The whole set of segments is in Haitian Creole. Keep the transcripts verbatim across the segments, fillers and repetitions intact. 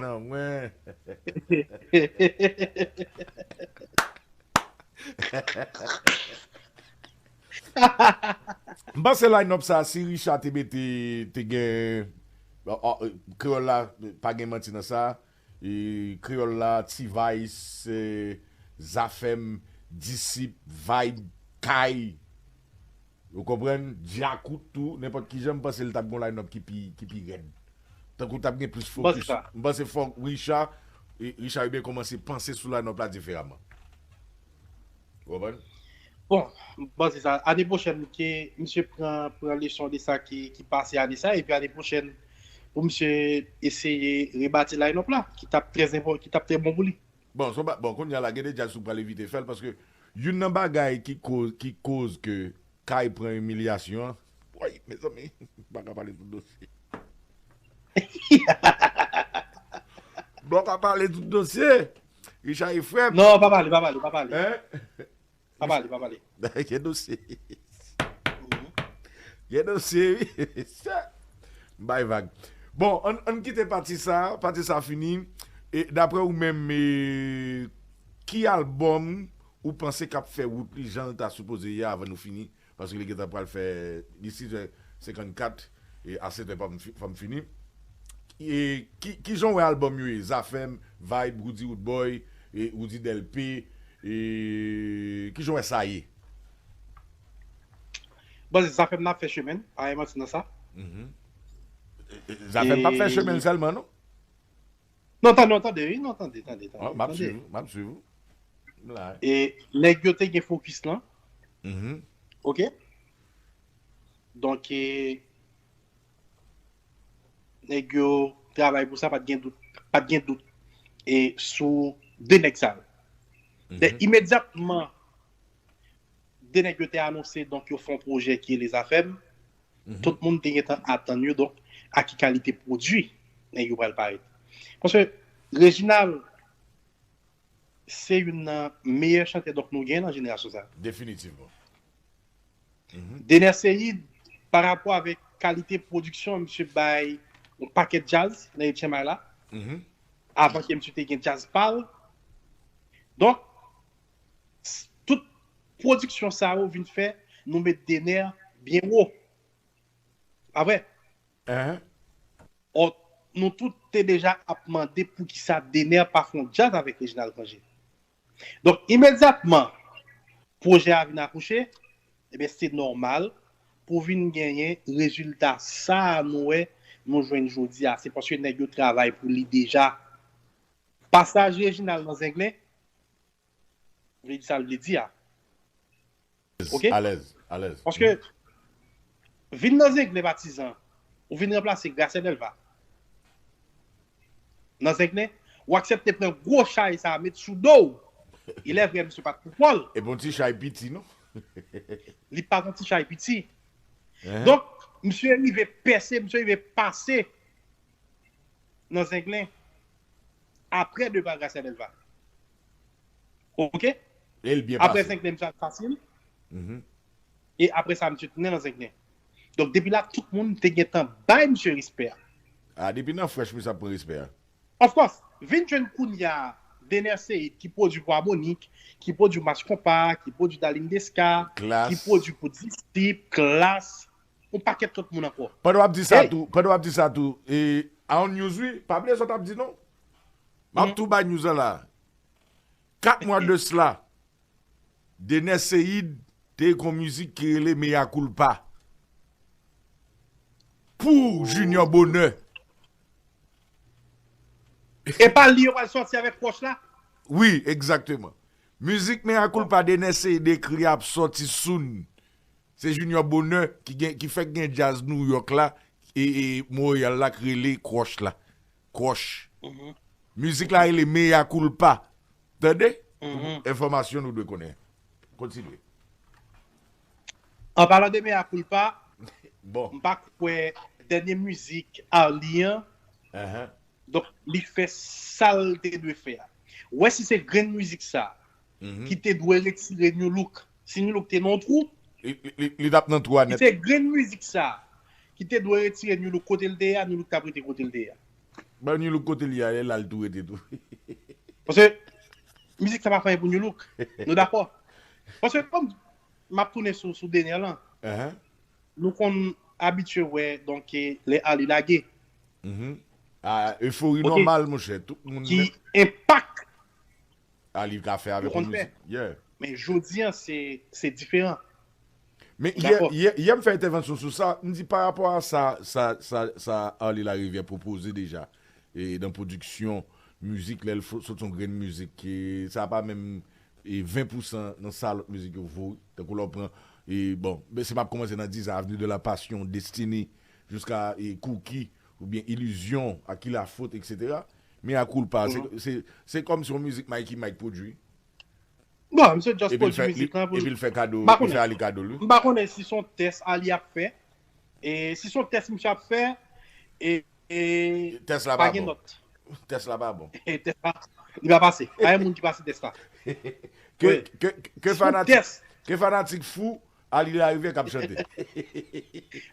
Nan mwen. M panse line-up sa, si Richard te mete, te gen, kreyòl la, pa gen manti nan sa, kreyòl la, T-Vice, Zafèm, Disip, Vibe, Kay. Ou konprann? Djakout tou, nenpòt kijan, m panse l t ap gon line-up ki pi, ki pi rèd. Tankou t ap gen plis fokis. M panse fòk Richard, Richard Hubert kòmanse panse sou line-up la diferaman. Ou konprann? Bon, m panse sa. Ane pwochèn, ke misye pran, pran leson de sa ki, ki pase ane sa, epi ane pwochèn, pou misye eseye rebati line-up la, ki t ap trè enpò-, ki t ap trè bon pou li. Bon, bon, kounye a la, gen de djaz ou pral evite fè l, paske youn nan bagay ki koz, ki koz ke Kay pran imilyasyon an. Woy, mezanmi, m pa ka pale tout dosye. M pa ka pale tout dosye. Richard e frè m. Non, pa pale, pa pale, pa pale. Hein? Pa pale, pa pale. Gen dosye. Gen dosye, wi. M bay vag. Bon, ann, ann kite pati sa, pati sa fini. E daprè ou menm, e, ki albòm ou panse k ap fè wout li jan l ta sipoze ye a avan nou fini? Paske li gentan pral fè, li sis è senkannkat, e a sèt è fò m fi-, fò m fini. E ki, ki jan w wè albòm yo ye? Zafèm, Vibe, Roody Roodboy, e Roody Delpé, e ki jan w wè sa ye? Bon, Zafèm nan ap fè chemen, pa gen manti nan sa. Zafèm p ap fè chemen l sèlman, non? Non, tande, non, tande, wi, non, tande, tande, tande. M ap swiv ou, m ap swiv ou. M la. E nèg yo te gen fokis lan. Ok? Donk, e, nèg yo travay pou sa, pa t gen dout, pa t gen dout, e, sou de nèg sa yo. Dè, imedyatman, de nèg yo te anonse, donk, yo fè yon pwojè ki rele Zafèm. Tout moun te gentan atann yo, donk, a ki kalite pwodui nèg yo pral parèt. Paske Reginald se youn nan meyè chantè, donk, nou gen nan jenerasyon sa. Definitivman. Dener Ceïde, pa rapò avèk kalite pwodiksyon misye bay yon pakèt djaz nan H M I la, avan ke misye te gen djaz pa l. Donk, s-, tout pwodiksyon sa yo vin fè nou met Dener byen wo. Pa vre? Ò, nou tout te deja ap mande poukisa Dener pa fè yon djaz avèk Reginald Cangé. Donk, imedyatman, pwojè a vin akouche, ebyen, se nòmal pou vin genyen rezilta sa a nou wè, nou jwenn jodi a. Se paske nèg yo travay pou li deja. Pasaj Reginald nan Zenglen, vle di sa l vle di a. Ok? Alèz, alèz. Paske, vin nan Zenglen, patizan, ou vin ranplase Gracia Delva. Nan Zenglen, ou aksepte pran gwo chay sa a met sou do w. Ilèvre, misye pa t pou kò l. E bon ti chay piti, non? Li pa t yon ti chay piti. Donk, misye rive pèse, misye rive pase nan Zenglen apre depa Gracia Delva. Ok? E l byen pase. Apre Zenglen, misye al fasil. E apre sa, misye tounen nan Zenglen. Donk, depi la, tout moun te gentan bay misye respè a. A, depi nan frèch, misye ap pran respè a. Of course, vin jwenn kounye a, Dener Ceïde ki pwodui pou Harmonik, ki pwodui Mass Konpa, ki pwodui Darline Desca, ki pwodui pou Disip, Klass, yon pakèt lòt moun ankò. Pandan w ap di sa tou, pandan w ap di sa tou, e, a yon news wi, pa bliye sa w t ap di non. M ap tou bay news lan la. Kat mwa de sla, Dener Ceïde te gen yon mizik ki rele Mea Culpa pou Junior Bonheur. E pa li yo pral sòti avèk Crush la? Wi, egzakteman. Mizik Mea Culpa Dener Ceïde ekri a ap sòti soon. Se Junior Bonheur ki gen, ki fèk gen djaz New York la, e, e Montréal la k rele Crush la. Crush. Mizik la rele Mea Culpa. Tande? Enfòmasyon nou dwe konnen. Kontinye. An palan de Mea Culpa, bon, m pa kwè dènye mizik Arly an, donk, li fè sa l te dwe fè a. Ou wè si se grenn mizik sa ki te dwe retire New Look, si New Look te nan yon twou, li, li, li, li t ap nan twou a nèt. Si se grenn mizik sa ki te dwe retire New Look kote l te ye a, New Look t ap rete kote l te ye a. Ban New Look kote li a, e la l tou rete tou. Paske mizik sa pa fè pou New Look. Nou dakò? Paske kòm m ap tounen sou, sou Dener lan, Ahan. Nou konn abitye wè, donk, lè Ali lage. Mhm. Ah, efori Ok. nòmal, monchè. Tout moun Ki menm enpak Ali ka fè avèk Yo konn yon fè. mizik. Yeah. Men jodi an, se, se diferan. Men yè, Dakò. yè, yè m fè entèvansyon sou sa, m di pa rapò a sa, sa, sa, sa Arly Larivière pwopoze deja e nan pwodiksyon mizik, lè l fo- sot yon grenn mizik, e sa pa menm e ven pousan nan sa lòt mizik yo vo wi. Tankou lè w pran, e bon, men se m ap kòmanse nan diz an, Avenue de la Passion, Destiny, jiska e Cookie, oubyen Illusion, A qui la faute, et cetera. Mea culpa, se, Mhm. se, se kòm si yon mizik Mikey Mike pwodui. Bon, misye just Epi l pwodui fè, li, mizik lan pou epi l. l fè kado, M pa li fè konnen. Ali kado, li. M pa konnen si se yon tès Ali ap fè. E si se yon tès misye ap fè, e, e Tès la pa pa gen bon. nòt. Tès la pa bon. E tès la, li pa pase. Pa gen moun ki pase tès la. Ke, Wi. ke, ke Si se yon fanatik, tès, ke fanatik fou, Ali Larivière k ap chante.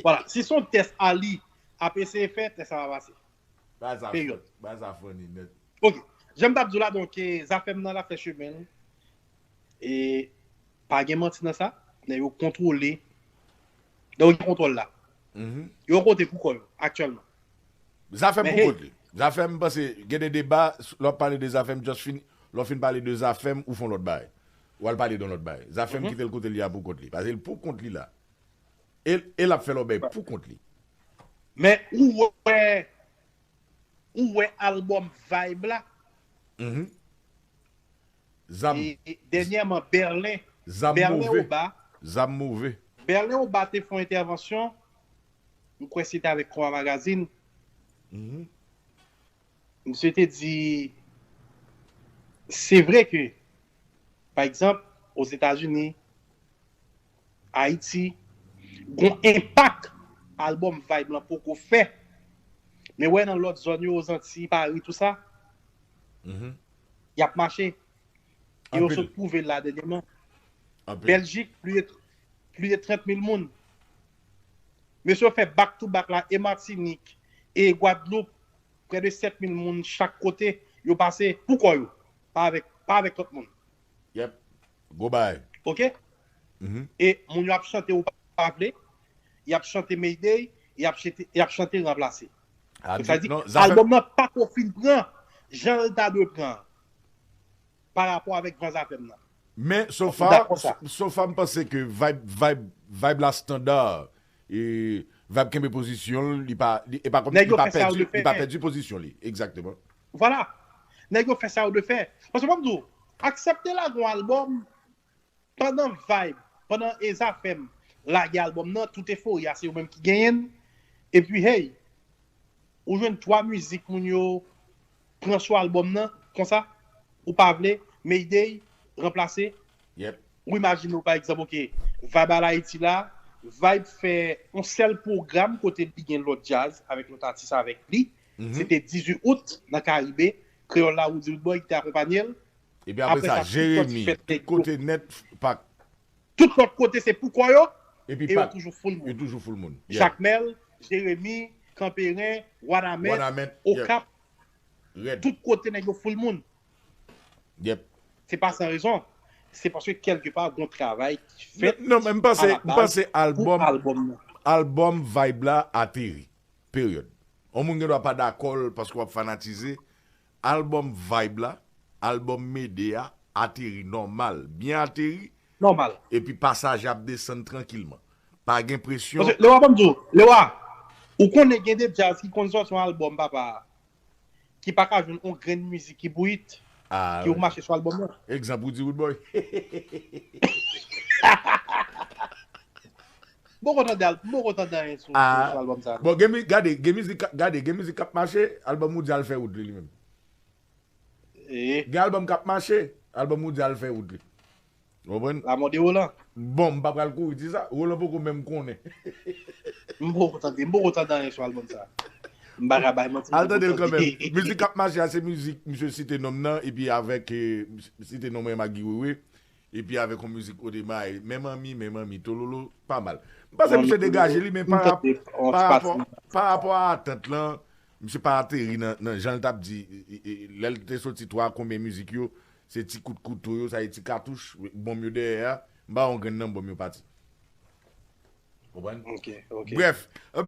Vwala. Si se yon tès Ali ap eseye fè, tès la pa pase. Ba sa, Peryòd. Ba sa funny net. Ok. Jan m t ap di w la, donk, e, Zafèm nan la fè chemen l. E pa gen manti nan sa. Nèg yo kontwole. Donk, yo gen kontwòl la. Mhm. Yo kote pou kò yo, aktyèlman. Zafèm Men pou hey. Kont li. Zafèm, m panse, gen de deba, lè w ap pale de Zafèm, just fin, lè w fin pale de Zafèm, ou fè yon lòt bagay. Ou al pale de yon lòt bagay. Zafèm Mhm. kite l kote li a pou kont li. Paske l pou kont li la. E, e l ap fè lòbèy pou kont li. Men ou wè, ou wè albòm Vibe la, Mhm. Zam, e, e dènyèman Berlin, zam Berlin move. Oba, Zam move. Berlin Oba te fè yon entèvansyon, m kwè se te avèk Koma Magazine. Mhm. Misye te di, se vre ke, pa egzanp, Ozetazini, Ayiti, gon enpak albòm Vibe lan poko fè. Men wè nan lòt zòn yo, Ozantiy, Pari, tou sa, Mhm. y ap mache. E yo Anpil. Sot pwouve l la dènyèman. Anpil. Bèljik, plis de, plis de trant mil moun. Mesye yo fè back to back la, e Matinik, e Gwadloup, prè de sèt mil moun chak kote, yo pase pou kò yo. Pa avèk, pa avèk lòt moun. Yep. Gwo bagay. Oke? Mhm. E moun yo ap chante ou pa vle, y ap chante Mayday, y ap chante, y ap chante Ranplase. Ah, Donk, sa di, non, Zafèm, albòm nan pa ko fin pran jan l ta dwe pran pa rapò avèk van Zafèm nan. men so Ou far, dakò sa? So far m panse ke vibe, vibe, vibe la standard, e vibe kenbe pozisyon l, li pa, li, e pa kòm, Nèg li yo pa fè sa yo pèdi, dwe li pa fè. Pèdi pozisyon li, egzakteman. Vwala. Nèg yo fè sa yo dwe fè. Paske mwen m di w, aksepte lage yon albòm pandan Vibe, pandan e Zafèm lage albòm nan, tout efori a se yo menm ki genyen l. Epi, hey, ou jwenn twa mizik moun yo pran sou albòm nan, konsa, ou pa vle, Mayday, Ranplase. Yep. Ou imajine w, pa egzanp, oke, Vibe al Ayiti la, Vibe fè yon sèl pwogram kote li gen lòt djaz avèk lòt atis avèk li. Mhm. Se te dizuit out nan Karibe, Kreyòl la, Roody Roodboy ki te akonpanye l. Epi apre Apre sa, sa, tout lòt Jeremi, fèt tout nèg yo. Kote nèt, Pak. Tout lòt kote se pou kò yo, Epi e yo Pak. Toujou full Yo moun. toujou full moun. Jakmèl, Jeremi, Kanperen, Wanament, Wanament, yeah. Okap, Rèd. Tout kote nèg yo full moun. Yep. Se pa san rezon. Se paske kèlkepa gon travay ki fèt Non, non, men m panse, a la m baz panse pou albòm, albòm nan. Albòm Vibe la ateri. Peryòd. Yon moun gen dwa pa dakò l paske w ap fanatize. Albòm Vibe la, albòm Mayday a, ateri nòmal. Byen ateri. Nòmal. Epi pasaje ap desann trankilman. Pa gen presyon. Paske, Lewa, ban m di w, Lewa, ou konnen gen de djaz ki konn sòti yon albòm, papa, ki pa ka jwenn yon grenn mizik ki bouyi, Ah, ki ou mache sou albòm nan. Egzanp, Roody Roodboy. Bon kontan dal, bon kontan dan sou, Ah. Sou albòm sa. Bon, gen mi- gade, gen mizik, gade, gen mizik k ap mache, albòm Roody al fè wout li, li menm. Eh. Gen albòm k ap mache, albòm Roody al fè wout li. Ou konprann? La mò de Roland. Bon, m pa pral kouri di sa. Roland poko menm konnen. M poko tande, m poko tande anyen sou albòm sa. M pa ka bay manti. Al tande l kanmenm. Mizik k ap mache a se mizik misye site non m nan, epi avèk, eh, site non mwen Maggie Wewe, epi avèk yon mizik Odema, men manmi, men manmi, tololo, pa mal. M panse misye degaje li, men pa rapò, pa rapò a atant lan, Misye pa ateri nan, nan jan l t ap di, e, e, e, lè l te soti twa konbyen mizik yo, se ti kout kouto yo, sa e ti katouch, bonm yo dèyè a, m pa wè yon grenn nan bonm yo pati. Konprann? Ok, ok. Brèf,